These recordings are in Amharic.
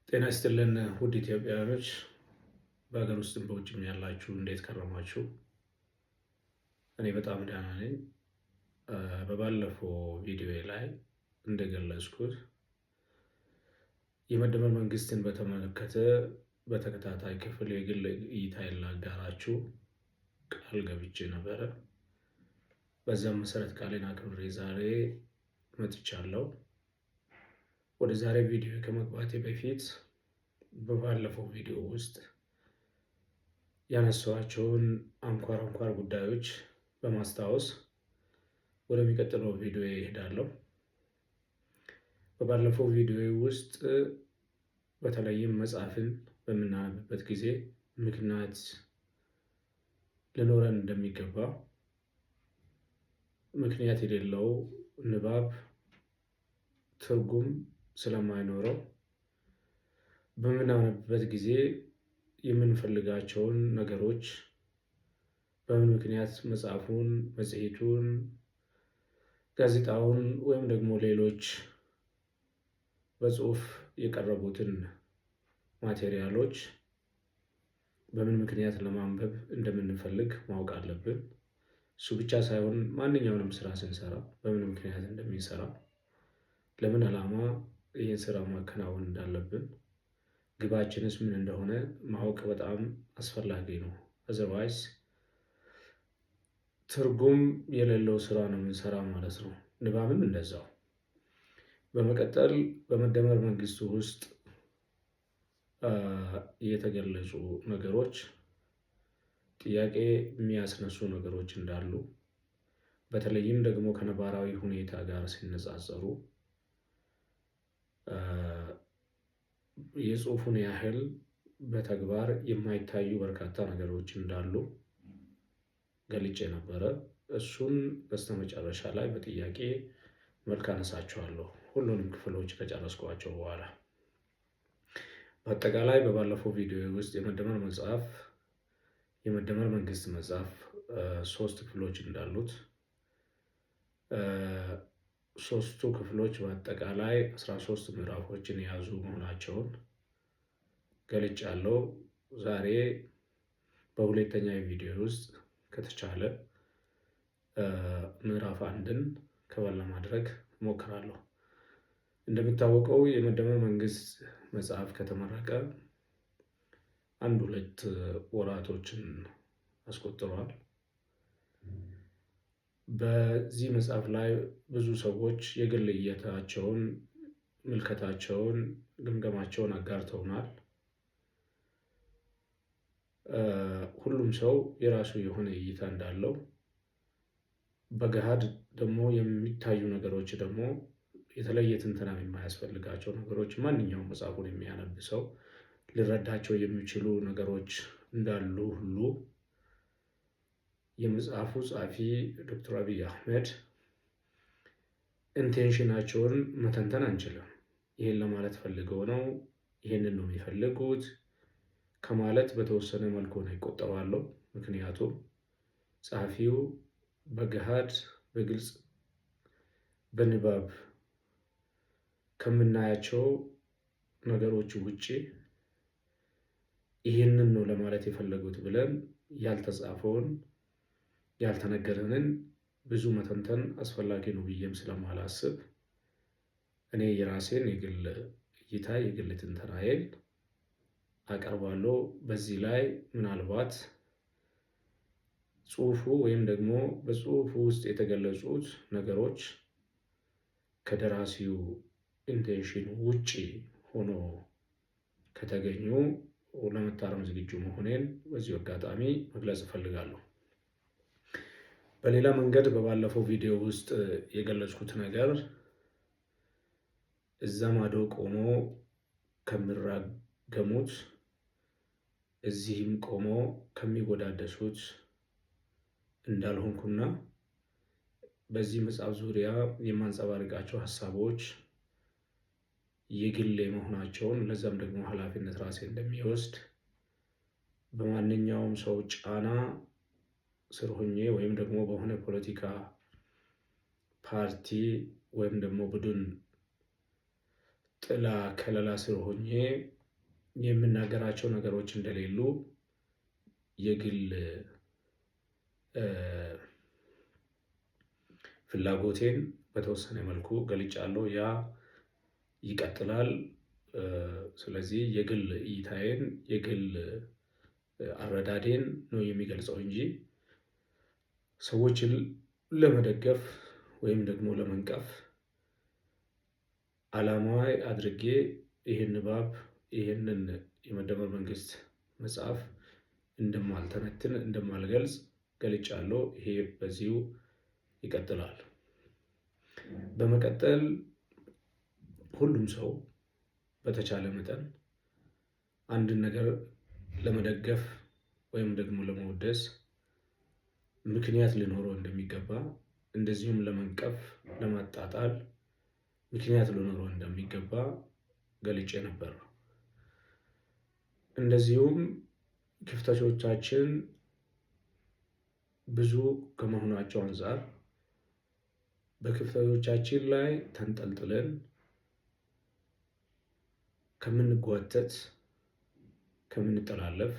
ጤና ይስጥልን ውድ ኢትዮጵያውያኖች፣ በሀገር ውስጥም በውጭም ያላችሁ እንዴት ከረማችሁ? እኔ በጣም ደህና ነኝ። በባለፈው ቪዲዮ ላይ እንደገለጽኩት የመደመር መንግስትን በተመለከተ በተከታታይ ክፍል የግል እይታዬን ላጋራችሁ ቃል ገብቼ ነበረ። በዚያም መሰረት ቃሌን አክብሬ ዛሬ መጥቻለሁ። ወደ ዛሬ ቪዲዮ ከመግባቴ በፊት በባለፈው ቪዲዮ ውስጥ ያነሳኋቸውን አንኳር አንኳር ጉዳዮች በማስታወስ ወደሚቀጥለው ቪዲዮ እሄዳለሁ። በባለፈው ቪዲዮ ውስጥ በተለይም መጽሐፍን በምናነብበት ጊዜ ምክንያት ሊኖረን እንደሚገባ፣ ምክንያት የሌለው ንባብ ትርጉም ስለማይኖረው፣ በምናነብበት ጊዜ የምንፈልጋቸውን ነገሮች በምን ምክንያት መጽሐፉን፣ መጽሔቱን፣ ጋዜጣውን ወይም ደግሞ ሌሎች በጽሁፍ የቀረቡትን ማቴሪያሎች በምን ምክንያት ለማንበብ እንደምንፈልግ ማወቅ አለብን። እሱ ብቻ ሳይሆን ማንኛውንም ስራ ስንሰራ በምን ምክንያት እንደሚሰራ፣ ለምን ዓላማ ይህን ስራ ማከናወን እንዳለብን፣ ግባችንስ ምን እንደሆነ ማወቅ በጣም አስፈላጊ ነው። Otherwise ትርጉም የሌለው ስራ ነው የምንሰራ ማለት ነው። ንባብም እንደዛው። በመቀጠል በመደመር መንግስቱ ውስጥ የተገለጹ ነገሮች ጥያቄ የሚያስነሱ ነገሮች እንዳሉ፣ በተለይም ደግሞ ከነባራዊ ሁኔታ ጋር ሲነጻጸሩ የጽሁፉን ያህል በተግባር የማይታዩ በርካታ ነገሮች እንዳሉ ገልጬ ነበረ። እሱን በስተመጨረሻ ላይ በጥያቄ መልክ አነሳቸዋለሁ፣ ሁሉንም ክፍሎች ከጨረስኳቸው በኋላ። በአጠቃላይ በባለፈው ቪዲዮ ውስጥ የመደመር መጽሐፍ የመደመር መንግስት መጽሐፍ ሶስት ክፍሎች እንዳሉት፣ ሶስቱ ክፍሎች በአጠቃላይ 13 ምዕራፎችን የያዙ መሆናቸውን ገልጫለሁ። ዛሬ በሁለተኛ ቪዲዮ ውስጥ ከተቻለ ምዕራፍ 1ን cover ለማድረግ እሞክራለሁ። እንደሚታወቀው የመደመር መንግስት መጽሐፍ ከተመረቀ አንድ ሁለት ወራቶችን አስቆጥረዋል። በዚህ መጽሐፍ ላይ ብዙ ሰዎች የግል እይታቸውን፣ ምልከታቸውን፣ ግምገማቸውን አጋርተውናል። ሁሉም ሰው የራሱ የሆነ እይታ እንዳለው፣ በገሃድ ደግሞ የሚታዩ ነገሮች ደግሞ የተለየ ትንተና የማያስፈልጋቸው ነገሮች፣ ማንኛውም መጽሐፉን የሚያነብ ሰው ሊረዳቸው የሚችሉ ነገሮች እንዳሉ ሁሉ፣ የመጽሐፉ ጸሐፊ ዶክተር አብይ አህመድ intention ኣቸውን መተንተን አንችልም። ይህን ለማለት ፈልገው ነው፣ ይህንን ነው የሚፈልጉት ከማለት በተወሰነ መልኩ ነው ይቆጠባለሁ። ምክንያቱም ጸሐፊው በገሃድ በግልጽ በንባብ ከምናያቸው ነገሮች ውጭ ይህንን ነው ለማለት የፈለጉት ብለን ያልተጻፈውን ያልተነገረንን ብዙ መተንተን አስፈላጊ ነው ብዬም ስለማላስብ እኔ የራሴን የግል እይታ የግል ትንተናዬን አቀርባለሁ። በዚህ ላይ ምናልባት ጽሁፉ ወይም ደግሞ በጽሁፉ ውስጥ የተገለጹት ነገሮች ከደራሲው intention ውጪ ሆኖ ከተገኙ ለመታረም ዝግጁ መሆኔን በዚሁ አጋጣሚ መግለጽ እፈልጋለሁ። በሌላ መንገድ በባለፈው ቪዲዮ ውስጥ የገለጽኩት ነገር እዛ ማዶ ቆሞ ከሚራገሙት እዚህም ቆሞ ከሚወዳደሱት እንዳልሆንኩና በዚህ መጽሐፍ ዙሪያ የማንጸባርቃቸው ሀሳቦች የግሌ መሆናቸውን፣ ለዛም ደግሞ ኃላፊነት ራሴ እንደሚወስድ፣ በማንኛውም ሰው ጫና ስር ሆኜ ወይም ደግሞ በሆነ ፖለቲካ ፓርቲ ወይም ደግሞ ቡድን ጥላ ከለላ ስር ሆኜ የምናገራቸው ነገሮች እንደሌሉ የግል ፍላጎቴን በተወሰነ መልኩ ገልጫለሁ። ያ ይቀጥላል። ስለዚህ የግል እይታዬን የግል አረዳዴን ነው የሚገልጸው እንጂ ሰዎችን ለመደገፍ ወይም ደግሞ ለመንቀፍ ዓላማዊ አድርጌ ይህን ንባብ ይህንን የመደመር መንግስት መጽሐፍ እንደማልተነትን እንደማልገልጽ ገልጫለሁ። ይሄ በዚሁ ይቀጥላል። በመቀጠል ሁሉም ሰው በተቻለ መጠን አንድን ነገር ለመደገፍ ወይም ደግሞ ለመወደስ ምክንያት ሊኖረው እንደሚገባ፣ እንደዚሁም ለመንቀፍ ለማጣጣል ምክንያት ሊኖረው እንደሚገባ ገልጬ ነበር። እንደዚሁም ክፍተቶቻችን ብዙ ከመሆናቸው አንጻር በክፍተቶቻችን ላይ ተንጠልጥለን ከምንጓተት፣ ከምንጠላለፍ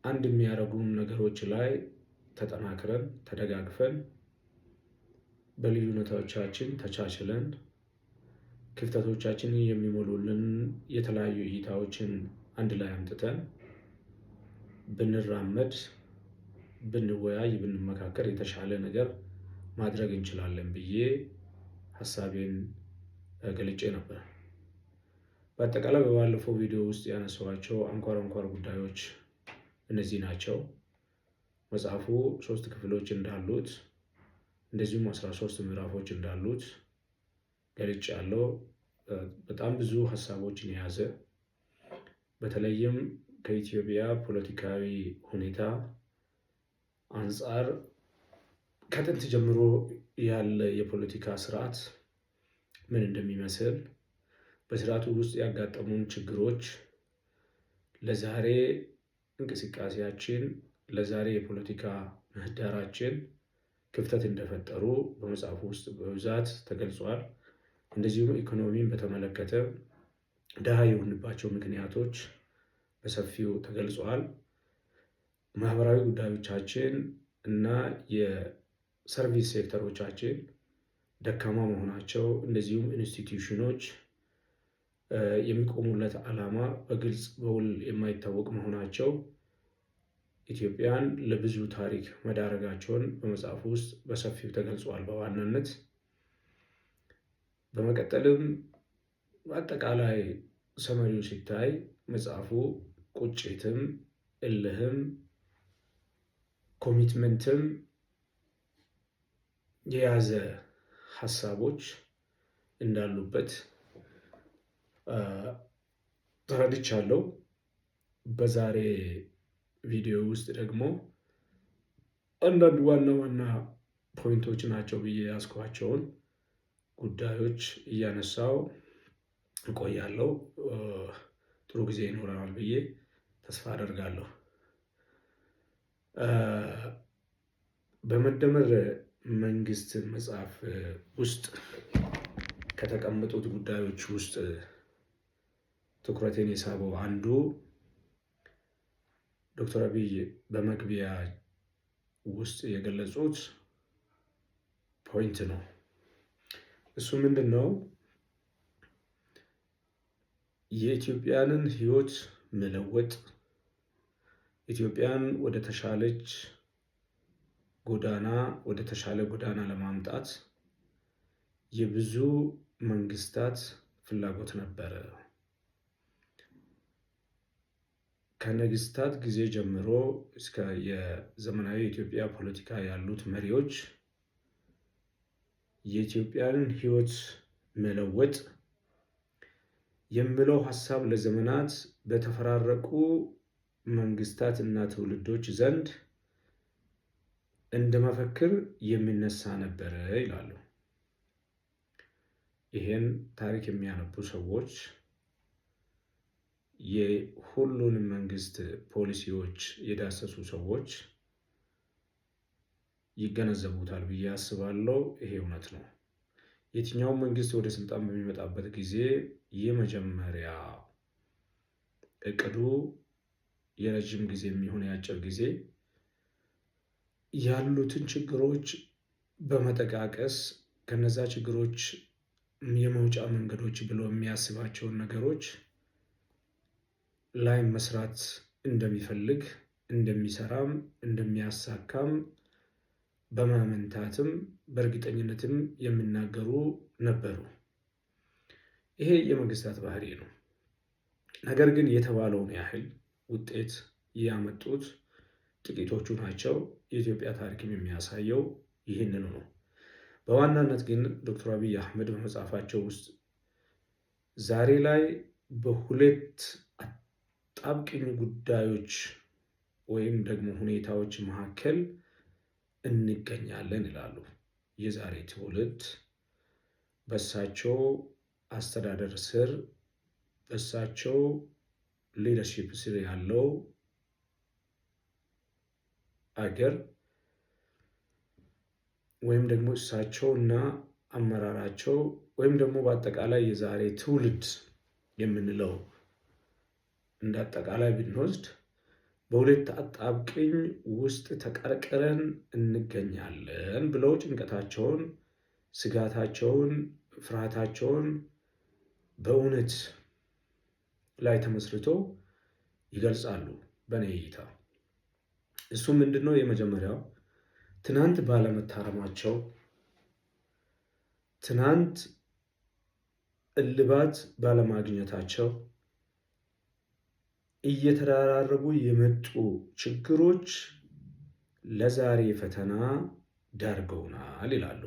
አንድ የሚያደርጉን ነገሮች ላይ ተጠናክረን ተደጋግፈን በልዩነቶቻችን ተቻችለን ክፍተቶቻችንን የሚሞሉልን የተለያዩ እይታዎችን አንድ ላይ አምጥተን ብንራመድ፣ ብንወያይ፣ ብንመካከር የተሻለ ነገር ማድረግ እንችላለን ብዬ ሀሳቤን ገልጬ ነበር። በአጠቃላይ በባለፈው ቪዲዮ ውስጥ ያነሳኋቸው አንኳር አንኳር ጉዳዮች እነዚህ ናቸው። መጽሐፉ 3 ክፍሎች እንዳሉት እንደዚሁም 13 ምዕራፎች እንዳሉት ገልጫለሁ። በጣም ብዙ ሀሳቦችን የያዘ በተለይም ከኢትዮጵያ ፖለቲካዊ ሁኔታ አንጻር ከጥንት ጀምሮ ያለ የፖለቲካ ስርዓት ምን እንደሚመስል፣ በስርዓቱ ውስጥ ያጋጠሙን ችግሮች ለዛሬ እንቅስቃሴያችን ለዛሬ የፖለቲካ ምህዳራችን ክፍተት እንደፈጠሩ በመጽሐፉ ውስጥ በብዛት ተገልጿል። እንደዚሁም ኢኮኖሚን በተመለከተ ድሃ የሆንባቸው ምክንያቶች በሰፊው ተገልጿል። ማህበራዊ ጉዳዮቻችን እና የ service ሴክተሮቻችን ደካማ መሆናቸው፣ እንደዚሁም institution ኦች የሚቆሙለት ዓላማ በግልጽ በውል የማይታወቅ መሆናቸው ኢትዮጵያን ለብዙ ታሪክ መዳረጋቸውን በመጽሐፉ ውስጥ በሰፊው ተገልጿል በዋናነት። በመቀጠልም በአጠቃላይ summary ው ሲታይ መጽሐፉ ቁጭትም፣ እልህም፣ commitment ም የያዘ ሀሳቦች እንዳሉበት ተረድቻለሁ። በዛሬ ቪዲዮ ውስጥ ደግሞ አንዳንድ ዋና ዋና point ኦች ናቸው ብዬ ያስኳቸውን ጉዳዮች እያነሳው እቆያለሁ። ጥሩ ጊዜ ይኖረናል ብዬ ተስፋ አደርጋለሁ። በመደመር መንግስት መጽሐፍ ውስጥ ከተቀመጡት ጉዳዮች ውስጥ ትኩረቴን የሳበው አንዱ ዶክተር አብይ በመግቢያ ውስጥ የገለጹት point ነው። እሱ ምንድን ነው? የኢትዮጵያንን ሕይወት መለወጥ፣ ኢትዮጵያን ወደ ተሻለች ጎዳና ወደ ተሻለ ጎዳና ለማምጣት የብዙ መንግስታት ፍላጎት ነበረ። ከነገስታት ጊዜ ጀምሮ እስከ የዘመናዊ ኢትዮጵያ ፖለቲካ ያሉት መሪዎች የኢትዮጵያንን ሕይወት መለወጥ የሚለው ሀሳብ ለዘመናት በተፈራረቁ መንግስታት እና ትውልዶች ዘንድ እንደ መፈክር የሚነሳ ነበረ ይላሉ። ይሄን ታሪክ የሚያነቡ ሰዎች፣ የሁሉንም መንግስት ፖሊሲዎች የዳሰሱ ሰዎች ይገነዘቡታል ብዬ አስባለሁ። ይሄ እውነት ነው። የትኛውም መንግስት ወደ ስልጣን በሚመጣበት ጊዜ የመጀመሪያ እቅዱ የረጅም ጊዜ የሚሆን የአጭር ጊዜ ያሉትን ችግሮች በመጠቃቀስ ከነዛ ችግሮች የመውጫ መንገዶች ብሎ የሚያስባቸውን ነገሮች ላይ መስራት እንደሚፈልግ፣ እንደሚሰራም፣ እንደሚያሳካም በማመንታትም በእርግጠኝነትም የሚናገሩ ነበሩ። ይሄ የመንግስታት ባህሪ ነው። ነገር ግን የተባለውን ያህል ውጤት ያመጡት ጥቂቶቹ ናቸው። የኢትዮጵያ ታሪክም የሚያሳየው ይህንኑ ነው። በዋናነት ግን ዶክተር አብይ አህመድ በመጽሐፋቸው ውስጥ ዛሬ ላይ በሁለት አጣብቂኝ ጉዳዮች ወይም ደግሞ ሁኔታዎች መካከል እንገኛለን ይላሉ። የዛሬ ትውልድ በሳቸው አስተዳደር ስር፣ በሳቸው leadership ስር ያለው አገር ወይም ደግሞ እሳቸው እና አመራራቸው ወይም ደግሞ በአጠቃላይ የዛሬ ትውልድ የምንለው እንደ አጠቃላይ ብንወስድ በሁለት አጣብቂኝ ውስጥ ተቀርቅረን እንገኛለን ብለው ጭንቀታቸውን፣ ስጋታቸውን፣ ፍርሃታቸውን በእውነት ላይ ተመስርቶ ይገልጻሉ። በእኔ እይታ እሱ ምንድን ነው? የመጀመሪያው ትናንት ባለመታረማቸው፣ ትናንት እልባት ባለማግኘታቸው እየተደራረቡ የመጡ ችግሮች ለዛሬ ፈተና ዳርገውናል ይላሉ።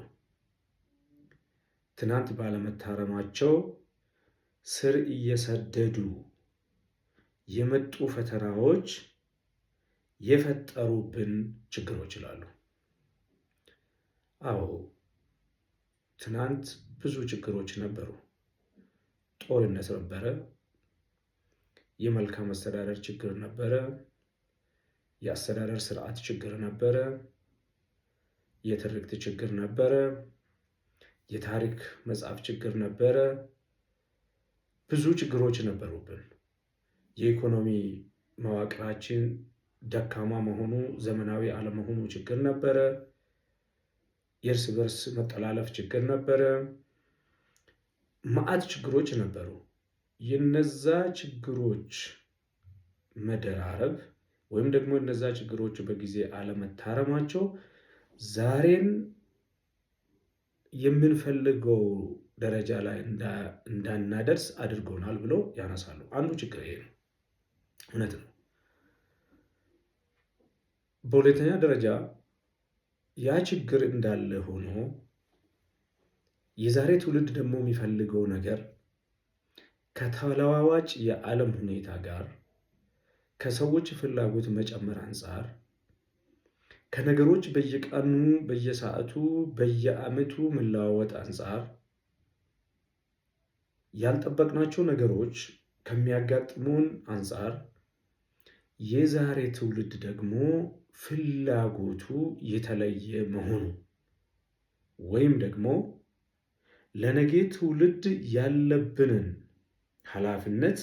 ትናንት ባለመታረማቸው ስር እየሰደዱ የመጡ ፈተናዎች የፈጠሩብን ችግሮች ይላሉ። አዎ፣ ትናንት ብዙ ችግሮች ነበሩ። ጦርነት ነበረ። የመልካም አስተዳደር ችግር ነበረ። የአስተዳደር ስርዓት ችግር ነበረ። የትርክት ችግር ነበረ። የታሪክ መጽሐፍ ችግር ነበረ። ብዙ ችግሮች ነበሩብን። የኢኮኖሚ መዋቅራችን ደካማ መሆኑ፣ ዘመናዊ አለመሆኑ ችግር ነበረ። የእርስ በርስ መጠላለፍ ችግር ነበረ። መዓት ችግሮች ነበሩ። የነዛ ችግሮች መደራረብ ወይም ደግሞ እነዛ ችግሮች በጊዜ አለመታረማቸው ዛሬን የምንፈልገው ደረጃ ላይ እንዳናደርስ አድርጎናል ብለው ያነሳሉ። አንዱ ችግር ይሄ ነው። እውነት ነው። በሁለተኛ ደረጃ ያ ችግር እንዳለ ሆኖ የዛሬ ትውልድ ደግሞ የሚፈልገው ነገር ከተለዋዋጭ የዓለም ሁኔታ ጋር፣ ከሰዎች ፍላጎት መጨመር አንጻር፣ ከነገሮች በየቀኑ፣ በየሰዓቱ፣ በየዓመቱ መለዋወጥ አንጻር፣ ያልጠበቅናቸው ነገሮች ከሚያጋጥሙን አንጻር የዛሬ ትውልድ ደግሞ ፍላጎቱ የተለየ መሆኑ ወይም ደግሞ ለነገ ትውልድ ያለብንን ኃላፊነት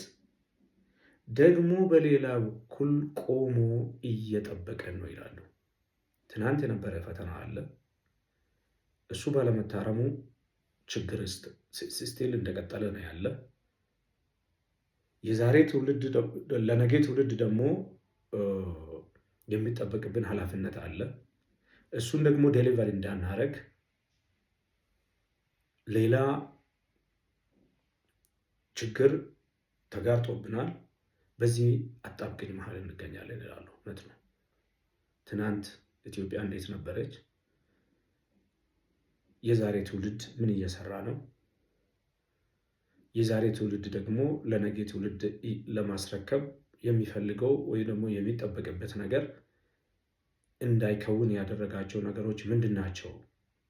ደግሞ በሌላ በኩል ቆሞ እየጠበቀን ነው ይላሉ። ትናንት የነበረ ፈተና አለ። እሱ ባለመታረሙ ችግር still እንደቀጠለ ነው ያለ። የዛሬ ትውልድ ለነገ ትውልድ ደግሞ የሚጠበቅብን ኃላፊነት አለ። እሱን ደግሞ deliver እንዳናረግ ሌላ ችግር ተጋርጦብናል። በዚህ አጣብቂኝ መሀል እንገኛለን ይላሉ። እውነት ነው። ትናንት ኢትዮጵያ እንዴት ነበረች? የዛሬ ትውልድ ምን እየሰራ ነው? የዛሬ ትውልድ ደግሞ ለነገ ትውልድ ለማስረከብ የሚፈልገው ወይ ደግሞ የሚጠበቅበት ነገር እንዳይከውን ያደረጋቸው ነገሮች ምንድን ናቸው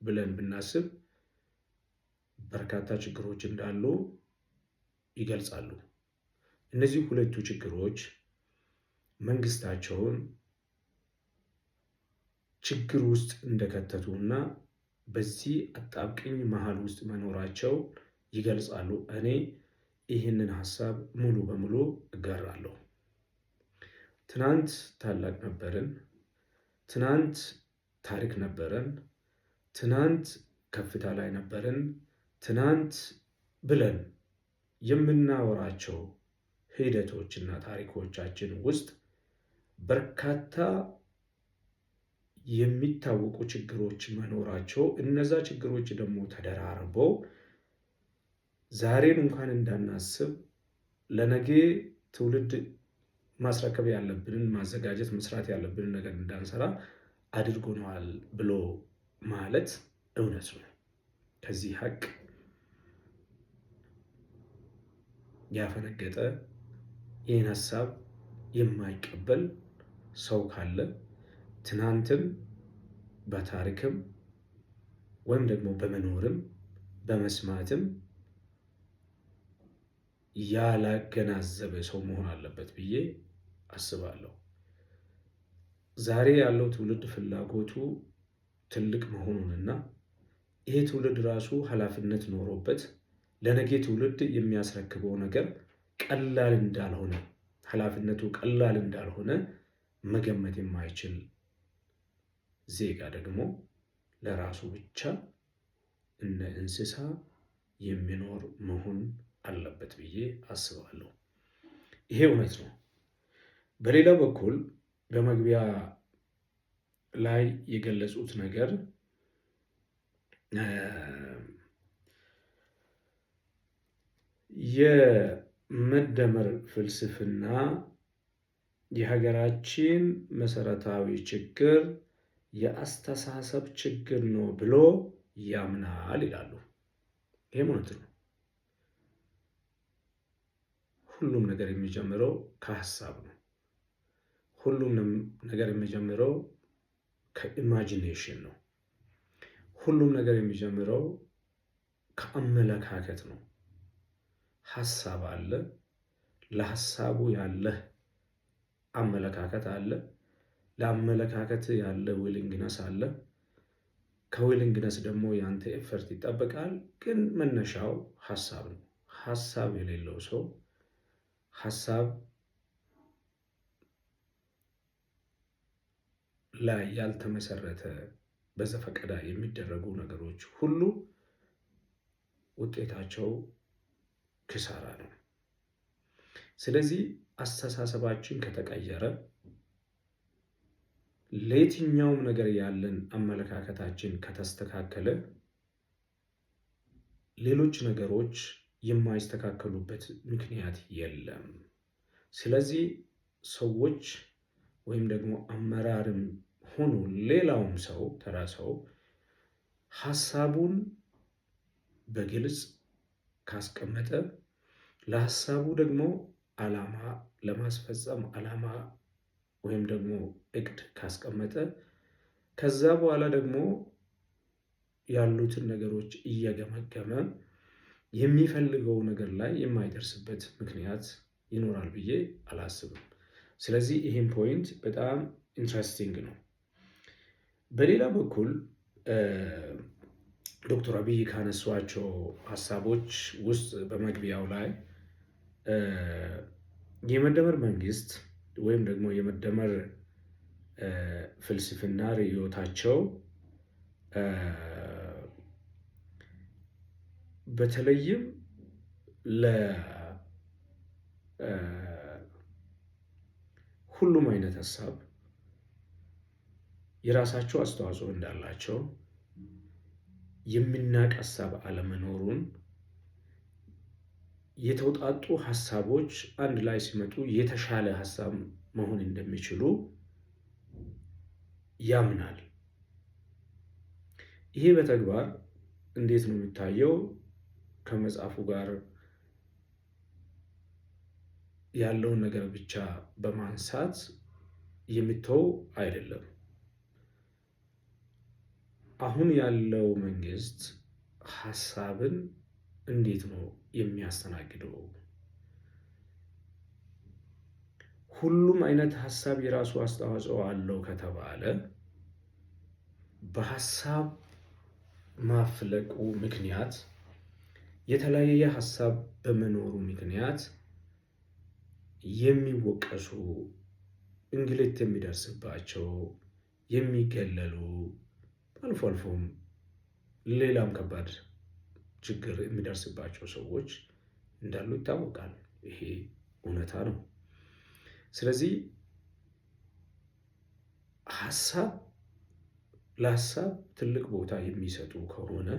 ብለን ብናስብ በርካታ ችግሮች እንዳሉ ይገልጻሉ። እነዚህ ሁለቱ ችግሮች መንግስታቸውን ችግር ውስጥ እንደከተቱ እና በዚህ አጣብቅኝ መሀል ውስጥ መኖራቸው ይገልጻሉ። እኔ ይህንን ሀሳብ ሙሉ በሙሉ እጋራለሁ። ትናንት ታላቅ ነበርን። ትናንት ታሪክ ነበረን። ትናንት ከፍታ ላይ ነበርን። ትናንት ብለን የምናወራቸው ሂደቶችና ታሪኮቻችን ውስጥ በርካታ የሚታወቁ ችግሮች መኖራቸው፣ እነዛ ችግሮች ደግሞ ተደራርበው ዛሬን እንኳን እንዳናስብ፣ ለነገ ትውልድ ማስረከብ ያለብንን፣ ማዘጋጀት መስራት ያለብንን ነገር እንዳንሰራ አድርጎነዋል ብሎ ማለት እውነት ነው። ከዚህ ሀቅ ያፈነገጠ፣ ይህን ሀሳብ የማይቀበል ሰው ካለ ትናንትም በታሪክም ወይም ደግሞ በመኖርም በመስማትም ያላገናዘበ ሰው መሆን አለበት ብዬ አስባለሁ። ዛሬ ያለው ትውልድ ፍላጎቱ ትልቅ መሆኑንና ይሄ ትውልድ ራሱ ኃላፊነት ኖሮበት ለነገ ትውልድ የሚያስረክበው ነገር ቀላል እንዳልሆነ፣ ኃላፊነቱ ቀላል እንዳልሆነ መገመት የማይችል ዜጋ ደግሞ ለራሱ ብቻ እንደ እንስሳ የሚኖር መሆን አለበት ብዬ አስባለሁ። ይሄ እውነት ነው። በሌላ በኩል በመግቢያ ላይ የገለጹት ነገር የመደመር ፍልስፍና የሀገራችን መሰረታዊ ችግር የአስተሳሰብ ችግር ነው ብሎ ያምናል ይላሉ። ይህም እውነት ነው። ሁሉም ነገር የሚጀምረው ከሀሳብ ነው። ሁሉም ነገር የሚጀምረው ከ imagination ነው። ሁሉም ነገር የሚጀምረው ከአመለካከት ነው። ሀሳብ አለ። ለሀሳቡ ያለህ አመለካከት አለ። ለአመለካከት ያለ willingness አለ። ከ willingness ደግሞ የአንተ effort ይጠበቃል። ግን መነሻው ሀሳብ ነው። ሀሳብ የሌለው ሰው፣ ሀሳብ ላይ ያልተመሰረተ በዘፈቀደ የሚደረጉ ነገሮች ሁሉ ውጤታቸው ኪሳራ ነው። ስለዚህ አስተሳሰባችን ከተቀየረ፣ ለየትኛውም ነገር ያለን አመለካከታችን ከተስተካከለ ሌሎች ነገሮች የማይስተካከሉበት ምክንያት የለም። ስለዚህ ሰዎች ወይም ደግሞ አመራርም ሆኑ ሌላውም ሰው፣ ተራ ሰው ሀሳቡን በግልጽ ካስቀመጠ፣ ለሀሳቡ ደግሞ ዓላማ ለማስፈጸም ዓላማ ወይም ደግሞ እቅድ ካስቀመጠ፣ ከዛ በኋላ ደግሞ ያሉትን ነገሮች እየገመገመ የሚፈልገው ነገር ላይ የማይደርስበት ምክንያት ይኖራል ብዬ አላስብም። ስለዚህ ይህም point በጣም interesting ነው። በሌላ በኩል ዶክተር አብይ ካነሷቸው ሀሳቦች ውስጥ በመግቢያው ላይ የመደመር መንግስት ወይም ደግሞ የመደመር ፍልስፍና ርዕዮታቸው በተለይም ለሁሉም አይነት ሀሳብ የራሳቸው አስተዋጽኦ እንዳላቸው፣ የሚናቅ ሀሳብ አለመኖሩን፣ የተውጣጡ ሀሳቦች አንድ ላይ ሲመጡ የተሻለ ሀሳብ መሆን እንደሚችሉ ያምናል። ይሄ በተግባር እንዴት ነው የሚታየው? ከመጽሐፉ ጋር ያለውን ነገር ብቻ በማንሳት የሚተው አይደለም። አሁን ያለው መንግስት ሀሳብን እንዴት ነው የሚያስተናግደው? ሁሉም አይነት ሀሳብ የራሱ አስተዋጽኦ አለው ከተባለ በሀሳብ ማፍለቁ ምክንያት፣ የተለያየ ሀሳብ በመኖሩ ምክንያት የሚወቀሱ፣ እንግልት የሚደርስባቸው፣ የሚገለሉ፣ አልፎ አልፎም ሌላም ከባድ ችግር የሚደርስባቸው ሰዎች እንዳሉ ይታወቃል። ይሄ እውነታ ነው። ስለዚህ ሀሳብ ለሀሳብ ትልቅ ቦታ የሚሰጡ ከሆነ፣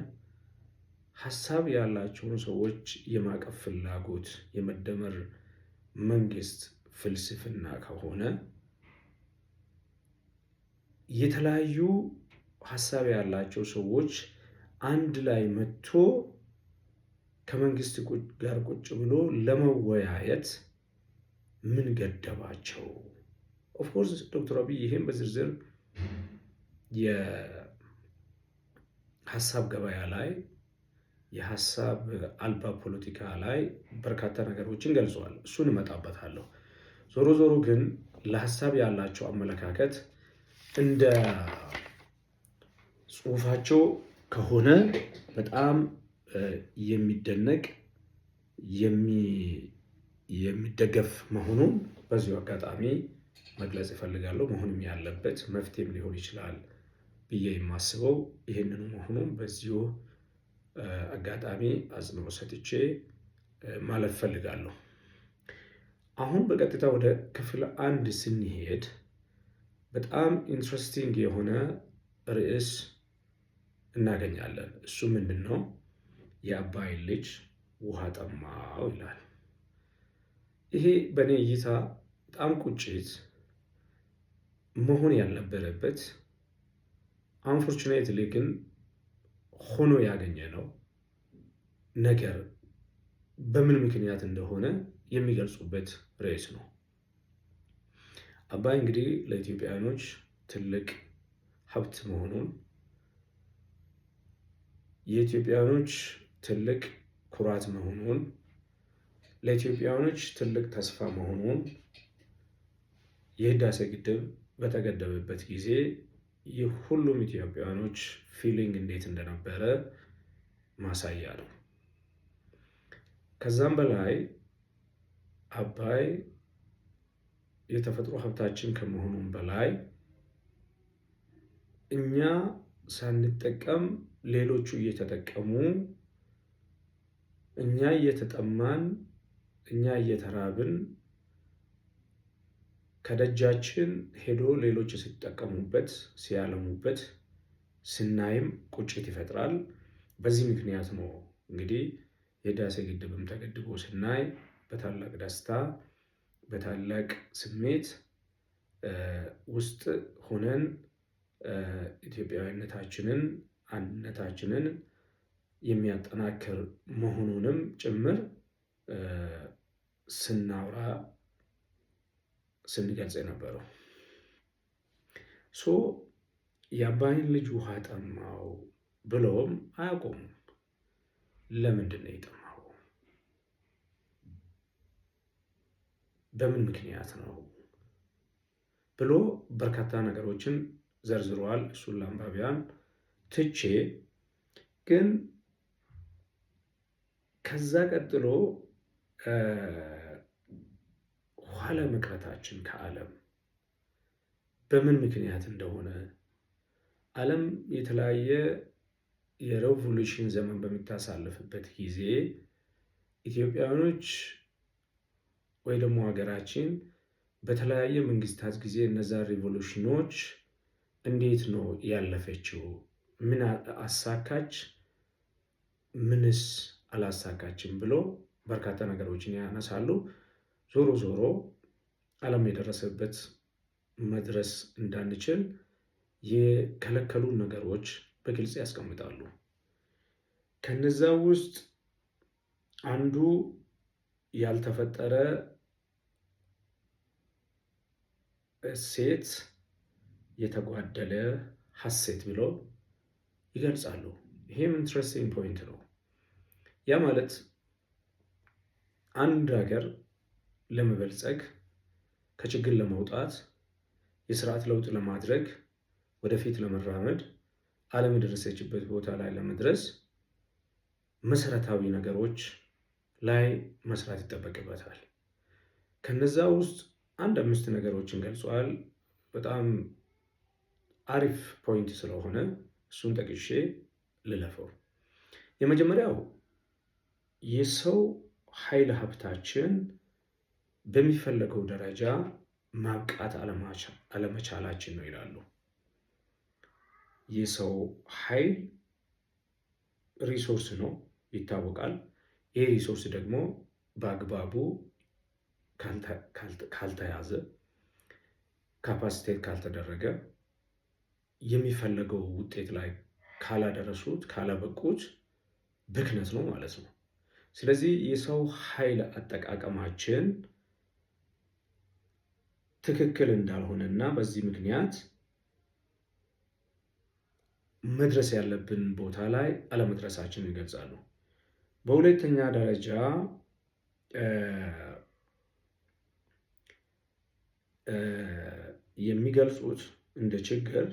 ሀሳብ ያላቸውን ሰዎች የማቀፍ ፍላጎት የመደመር መንግስት ፍልስፍና ከሆነ፣ የተለያዩ ሀሳብ ያላቸው ሰዎች አንድ ላይ መጥቶ ከመንግስት ጋር ቁጭ ብሎ ለመወያየት ምን ገደባቸው? Of course ዶክተር አብይ ይሄን በዝርዝር የሀሳብ ገበያ ላይ፣ የሀሳብ አልባ ፖለቲካ ላይ በርካታ ነገሮችን ገልጸዋል። እሱን እመጣበታለሁ። ዞሮ ዞሮ ግን ለሀሳብ ያላቸው አመለካከት እንደ ጽሁፋቸው ከሆነ በጣም የሚደነቅ፣ የሚደገፍ መሆኑን በዚሁ አጋጣሚ መግለጽ እፈልጋለሁ። መሆንም ያለበት መፍትሄም ሊሆን ይችላል ብዬ የማስበው ይህንኑ መሆኑን በዚሁ አጋጣሚ አጽንኦት ሰጥቼ ማለት እፈልጋለሁ። አሁን በቀጥታ ወደ ክፍል አንድ ስንሄድ በጣም interesting የሆነ ርዕስ እናገኛለን። እሱ ምንድን ነው? የአባይን ልጅ ውሃ ጠማው ይላል። ይሄ በእኔ እይታ በጣም ቁጭት መሆን ያልነበረበት፣ unfortunately ግን ሆኖ ያገኘነው ነገር በምን ምክንያት እንደሆነ የሚገልጹበት ርዕስ ነው። አባይ እንግዲህ ለኢትዮጵያውያኖች ትልቅ ሀብት መሆኑን፣ የኢትዮጵያውያኖች ትልቅ ኩራት መሆኑን፣ ለኢትዮጵያውያኖች ትልቅ ተስፋ መሆኑን የህዳሴ ግድብ በተገደበበት ጊዜ የሁሉም ኢትዮጵያውያኖች feeling እንዴት እንደነበረ ማሳያ ነው። ከዛም በላይ አባይ የተፈጥሮ ሀብታችን ከመሆኑም በላይ እኛ ሳንጠቀም ሌሎቹ እየተጠቀሙ፣ እኛ እየተጠማን፣ እኛ እየተራብን ከደጃችን ሄዶ ሌሎች ሲጠቀሙበት፣ ሲያለሙበት ስናይም ቁጭት ይፈጥራል። በዚህ ምክንያት ነው እንግዲህ የህዳሴ ግድብም ተገድቦ ስናይ በታላቅ ደስታ፣ በታላቅ ስሜት ውስጥ ሆነን ኢትዮጵያዊነታችንን፣ አንድነታችንን የሚያጠናክር መሆኑንም ጭምር ስናውራ፣ ስንገልጽ የነበረው። So የአባይን ልጅ ውሃ ጠማው ብሎም አያቆሙም። ለምንድን ነው የጠማው? በምን ምክንያት ነው ብሎ በርካታ ነገሮችን ዘርዝረዋል። እሱን ለአንባቢያን ትቼ ግን ከዛ ቀጥሎ ኋላ መቅረታችን ከዓለም በምን ምክንያት እንደሆነ፣ ዓለም የተለያየ የ revolution ዘመን በምታሳልፍበት ጊዜ ኢትዮጵያውያኖች ወይ ደግሞ ሀገራችን በተለያየ መንግስታት ጊዜ እነዛ revolution ኖች እንዴት ነው ያለፈችው? ምን አሳካች? ምንስ አላሳካችም? ብሎ በርካታ ነገሮችን ያነሳሉ። ዞሮ ዞሮ ዓለም የደረሰበት መድረስ እንዳንችል የከለከሉ ነገሮች በግልጽ ያስቀምጣሉ። ከነዛ ውስጥ አንዱ ያልተፈጠረ እሴት፣ የተጓደለ ሀሴት ብለው ይገልጻሉ። ይሄም interesting point ነው። ያ ማለት አንድ ሀገር ለመበልጸግ፣ ከችግር ለመውጣት፣ የስርዓት ለውጥ ለማድረግ፣ ወደፊት ለመራመድ ዓለም የደረሰችበት ቦታ ላይ ለመድረስ መሰረታዊ ነገሮች ላይ መስራት ይጠበቅበታል። ከነዛ ውስጥ አንድ አምስት ነገሮችን ገልጿል። በጣም አሪፍ point ስለሆነ እሱን ጠቅሼ ልለፈው። የመጀመሪያው የሰው ኃይል ሀብታችን በሚፈለገው ደረጃ ማብቃት አለመቻላችን ነው ይላሉ። የሰው ኃይል resource ነው ይታወቃል። ይህ resource ደግሞ በአግባቡ ካልተያዘ፣ capacitate ካልተደረገ፣ የሚፈለገው ውጤት ላይ ካላደረሱት፣ ካላበቁት ብክነት ነው ማለት ነው። ስለዚህ የሰው ኃይል አጠቃቀማችን ትክክል እንዳልሆነ እና በዚህ ምክንያት መድረስ ያለብን ቦታ ላይ አለመድረሳችንን ይገልጻሉ። በሁለተኛ ደረጃ የሚገልጹት እንደ ችግር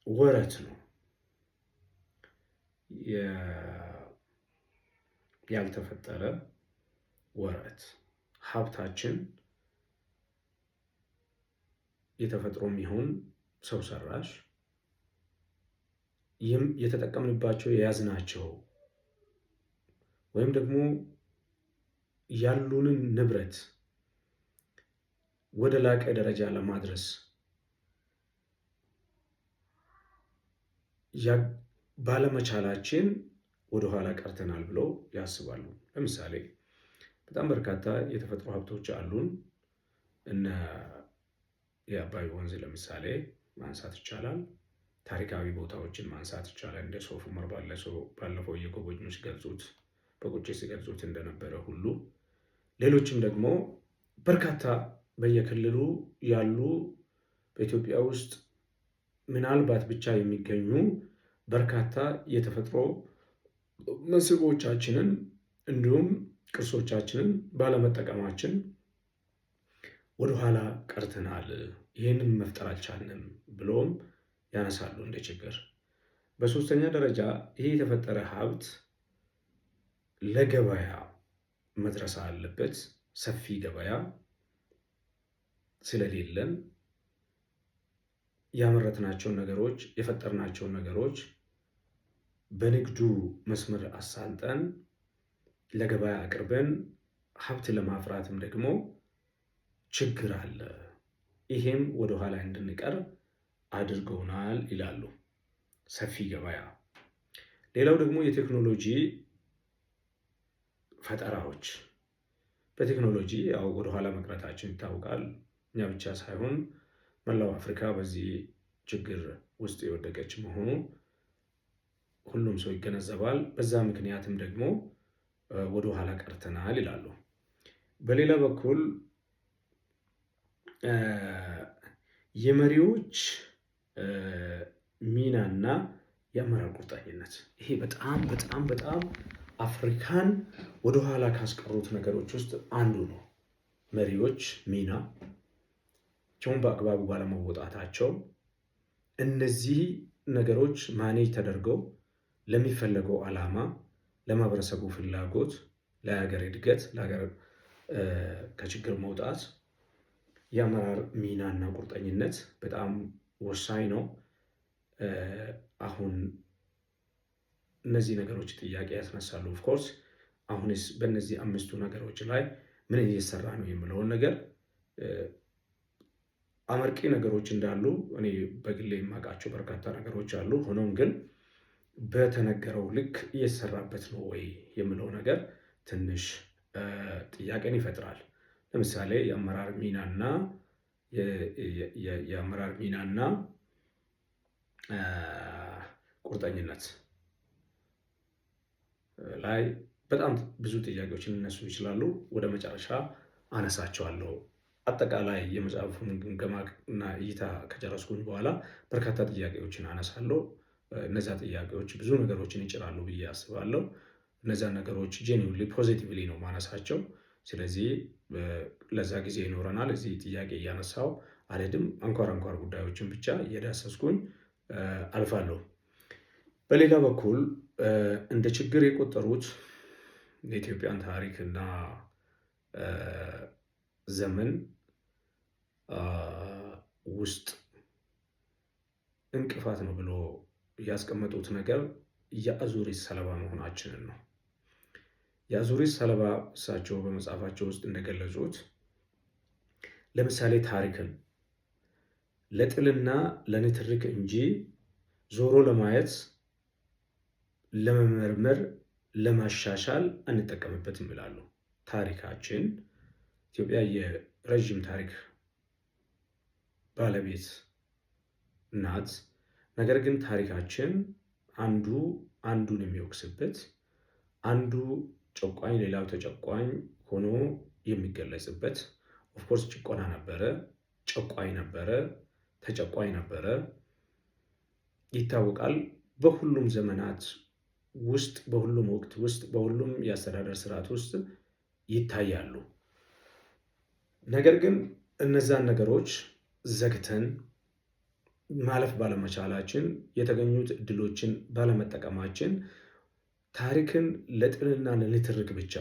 ወረት ነው። ያልተፈጠረ ወረት ሀብታችን የተፈጥሮም ይሁን ሰው ሰራሽ የተጠቀምንባቸው፣ የያዝናቸው ወይም ደግሞ ያሉንን ንብረት ወደ ላቀ ደረጃ ለማድረስ ባለመቻላችን ወደኋላ ቀርተናል ብለው ያስባሉ። ለምሳሌ በጣም በርካታ የተፈጥሮ ሀብቶች አሉን። እነ የአባይ ወንዝ ለምሳሌ ማንሳት ይቻላል። ታሪካዊ ቦታዎችን ማንሳት ይቻላል። እንደ ሶፍ ዑመር ባለፈው እየጎበኙ ሲገልጹት፣ በቁጭት ሲገልጹት እንደነበረ ሁሉ ሌሎችም ደግሞ በርካታ በየክልሉ ያሉ፣ በኢትዮጵያ ውስጥ ምናልባት ብቻ የሚገኙ በርካታ የተፈጥሮ መስህቦቻችንን እንዲሁም ቅርሶቻችንን ባለመጠቀማችን ወደኋላ ቀርተናል፣ ይህንን መፍጠር አልቻልንም ብሎም ያነሳሉ እንደ ችግር። በሶስተኛ ደረጃ ይህ የተፈጠረ ሀብት ለገበያ መድረስ አለበት። ሰፊ ገበያ ስለሌለን ያመረትናቸውን ነገሮች፣ የፈጠርናቸውን ነገሮች በንግዱ መስመር አሳልጠን ለገበያ አቅርበን ሀብት ለማፍራትም ደግሞ ችግር አለ። ይሄም ወደኋላ እንድንቀር አድርገውናል ይላሉ። ሰፊ ገበያ። ሌላው ደግሞ የቴክኖሎጂ ፈጠራዎች፣ በቴክኖሎጂ ያው ወደኋላ መቅረታችን ይታወቃል። እኛ ብቻ ሳይሆን መላው አፍሪካ በዚህ ችግር ውስጥ የወደቀች መሆኑ ሁሉም ሰው ይገነዘባል። በዛ ምክንያትም ደግሞ ወደኋላ ቀርተናል ይላሉ። በሌላ በኩል የመሪዎች ሚናና የአመራር ቁርጠኝነት፣ ይሄ በጣም በጣም በጣም አፍሪካን ወደኋላ ካስቀሩት ነገሮች ውስጥ አንዱ ነው። መሪዎች ሚናቸውን በአግባቡ ባለመወጣታቸው እነዚህ ነገሮች manage ተደርገው ለሚፈለገው ዓላማ፣ ለማህበረሰቡ ፍላጎት፣ ለሀገር እድገት፣ ለሀገር ከችግር መውጣት የአመራር ሚናና ቁርጠኝነት በጣም ወሳኝ ነው። አሁን እነዚህ ነገሮች ጥያቄ ያስነሳሉ። Of course አሁንስ በእነዚህ አምስቱ ነገሮች ላይ ምን እየሰራ ነው የሚለውን ነገር፣ አመርቂ ነገሮች እንዳሉ እኔ በግሌ የማውቃቸው በርካታ ነገሮች አሉ። ሆኖም ግን በተነገረው ልክ እየሰራበት ነው ወይ የሚለው ነገር ትንሽ ጥያቄን ይፈጥራል። ለምሳሌ የአመራር ሚናና ቁርጠኝነት ላይ በጣም ብዙ ጥያቄዎች ሊነሱ ይችላሉ። ወደ መጨረሻ አነሳቸዋለሁ። አጠቃላይ የመጽሐፉን ግምገማ እና እይታ ከጨረስኩኝ በኋላ በርካታ ጥያቄዎችን አነሳለሁ። እነዚያ ጥያቄዎች ብዙ ነገሮችን ይጭራሉ ብዬ አስባለሁ። እነዚያ ነገሮች genuinely positively ነው ማነሳቸው። ስለዚህ ለዛ ጊዜ ይኖረናል። እዚህ ጥያቄ እያነሳው አልሄድም። አንኳር አንኳር ጉዳዮችን ብቻ እየዳሰስኩኝ አልፋለሁ። በሌላ በኩል እንደ ችግር የቆጠሩት የኢትዮጵያን ታሪክ እና ዘመን ውስጥ እንቅፋት ነው ብሎ ያስቀመጡት ነገር የአዙሪት ሰለባ መሆናችንን ነው። የአዙሪት ሰለባ እሳቸው በመጽሐፋቸው ውስጥ እንደገለጹት ለምሳሌ ታሪክን ለጥልና ለንትርክ እንጂ ዞሮ ለማየት፣ ለመመርመር፣ ለማሻሻል አንጠቀምበትም ይላሉ። ታሪካችን ኢትዮጵያ የረዥም ታሪክ ባለቤት ናት። ነገር ግን ታሪካችን አንዱ አንዱን የሚወቅስበት፣ አንዱ ጨቋኝ ሌላው ተጨቋኝ ሆኖ የሚገለጽበት፣ of course ጭቆና ነበረ፣ ጨቋኝ ነበረ፣ ተጨቋኝ ነበረ፣ ይታወቃል። በሁሉም ዘመናት ውስጥ፣ በሁሉም ወቅት ውስጥ፣ በሁሉም የአስተዳደር ስርዓት ውስጥ ይታያሉ። ነገር ግን እነዛን ነገሮች ዘግተን ማለፍ ባለመቻላችን፣ የተገኙት እድሎችን ባለመጠቀማችን፣ ታሪክን ለጥልና ለንትርክ ብቻ፣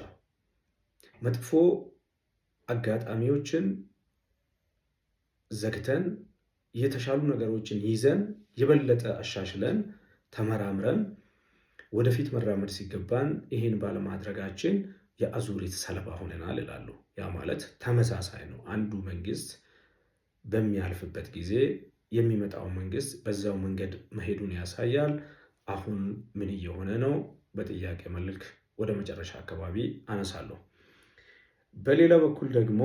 መጥፎ አጋጣሚዎችን ዘግተን የተሻሉ ነገሮችን ይዘን የበለጠ አሻሽለን ተመራምረን ወደፊት መራመድ ሲገባን ይህን ባለማድረጋችን የአዙሪት ሰለባ ሆነናል ይላሉ። ያ ማለት ተመሳሳይ ነው። አንዱ መንግስት በሚያልፍበት ጊዜ የሚመጣው መንግስት በዛው መንገድ መሄዱን ያሳያል። አሁን ምን እየሆነ ነው? በጥያቄ መልክ ወደ መጨረሻ አካባቢ አነሳለሁ። በሌላ በኩል ደግሞ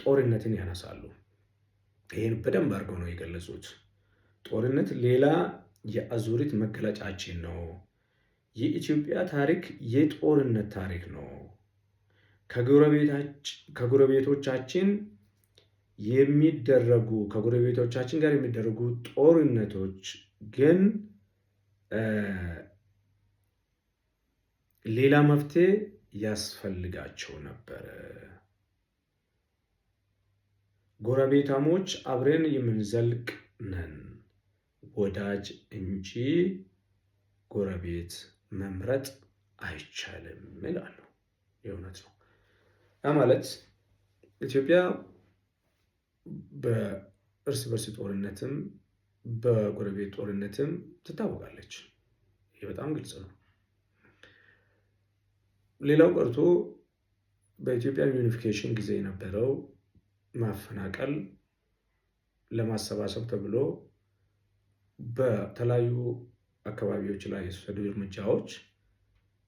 ጦርነትን ያነሳሉ። ይህን በደንብ አድርገው ነው የገለጹት። ጦርነት ሌላ የአዙሪት መገለጫችን ነው። የኢትዮጵያ ታሪክ የጦርነት ታሪክ ነው። ከጎረቤቶቻችን የሚደረጉ ከጎረቤቶቻችን ጋር የሚደረጉ ጦርነቶች ግን ሌላ መፍትሄ ያስፈልጋቸው ነበረ። ጎረቤታሞች አብረን የምንዘልቅ ነን፣ ወዳጅ እንጂ ጎረቤት መምረጥ አይቻልም ይላሉ። የእውነት ነው። ያ ማለት ኢትዮጵያ በእርስ በርስ ጦርነትም በጎረቤት ጦርነትም ትታወቃለች። ይህ በጣም ግልጽ ነው። ሌላው ቀርቶ በኢትዮጵያ unification ጊዜ የነበረው ማፈናቀል ለማሰባሰብ ተብሎ በተለያዩ አካባቢዎች ላይ የተወሰዱ እርምጃዎች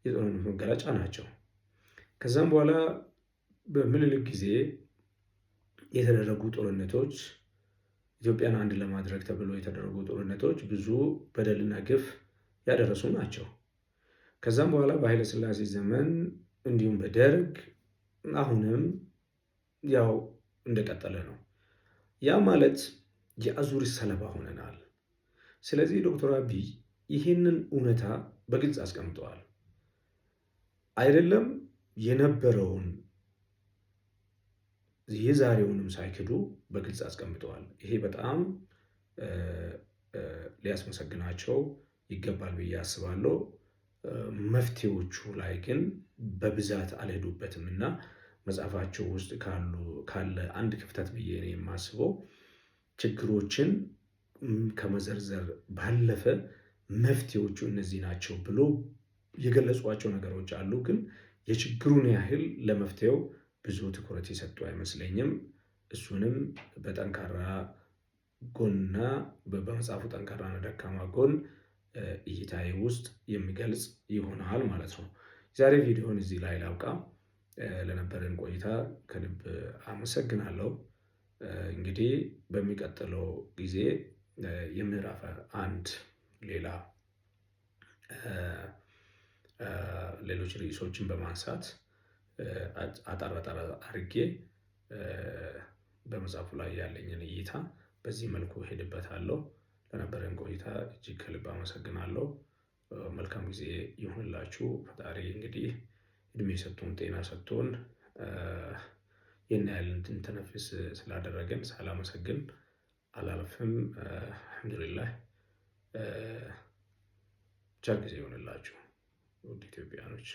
የጦርነት መገለጫ ናቸው። ከዛም በኋላ በምኒልክ ጊዜ የተደረጉ ጦርነቶች፣ ኢትዮጵያን አንድ ለማድረግ ተብሎ የተደረጉ ጦርነቶች ብዙ በደልና ግፍ ያደረሱ ናቸው። ከዛም በኋላ በኃይለ ሥላሴ ዘመን እንዲሁም በደርግ አሁንም ያው እንደቀጠለ ነው። ያ ማለት የአዙሪት ሰለባ ሆነናል። ስለዚህ ዶክተር አብይ ይህንን እውነታ በግልጽ አስቀምጠዋል። አይደለም የነበረውን የዛሬውንም ሳይክዱ በግልጽ አስቀምጠዋል። ይሄ በጣም ሊያስመሰግናቸው ይገባል ብዬ አስባለሁ። መፍትሄዎቹ ላይ ግን በብዛት አልሄዱበትም እና መጽሐፋቸው ውስጥ ካለ አንድ ክፍተት ብዬ ነው የማስበው፣ ችግሮችን ከመዘርዘር ባለፈ መፍትሄዎቹ እነዚህ ናቸው ብሎ የገለጿቸው ነገሮች አሉ። ግን የችግሩን ያህል ለመፍትሄው ብዙ ትኩረት የሰጡ አይመስለኝም። እሱንም በጠንካራ ጎንና በመጽሐፉ ጠንካራና ደካማ ጎን እይታዬ ውስጥ የሚገልጽ ይሆናል ማለት ነው። ዛሬ ቪዲዮን እዚህ ላይ ላብቃ። ለነበረን ቆይታ ከልብ አመሰግናለሁ። እንግዲህ በሚቀጥለው ጊዜ የምዕራፍ አንድ ሌላ ሌሎች ርዕሶችን በማንሳት አጠር አጠር አድርጌ በመጽሐፉ ላይ ያለኝን እይታ በዚህ መልኩ እሄድበታለሁ። ለነበረን ቆይታ እጅግ ከልብ አመሰግናለሁ። መልካም ጊዜ ይሁንላችሁ። ፈጣሪ እንግዲህ እድሜ ሰጥቶን ጤና ሰጥቶን ይህን ያህል እንድንተነፍስ ስላደረገን ሳላመሰግን አላልፍም። አልሐምዱሊላህ፣ ቸር ጊዜ ይሆንላችሁ ውድ ኢትዮጵያኖች።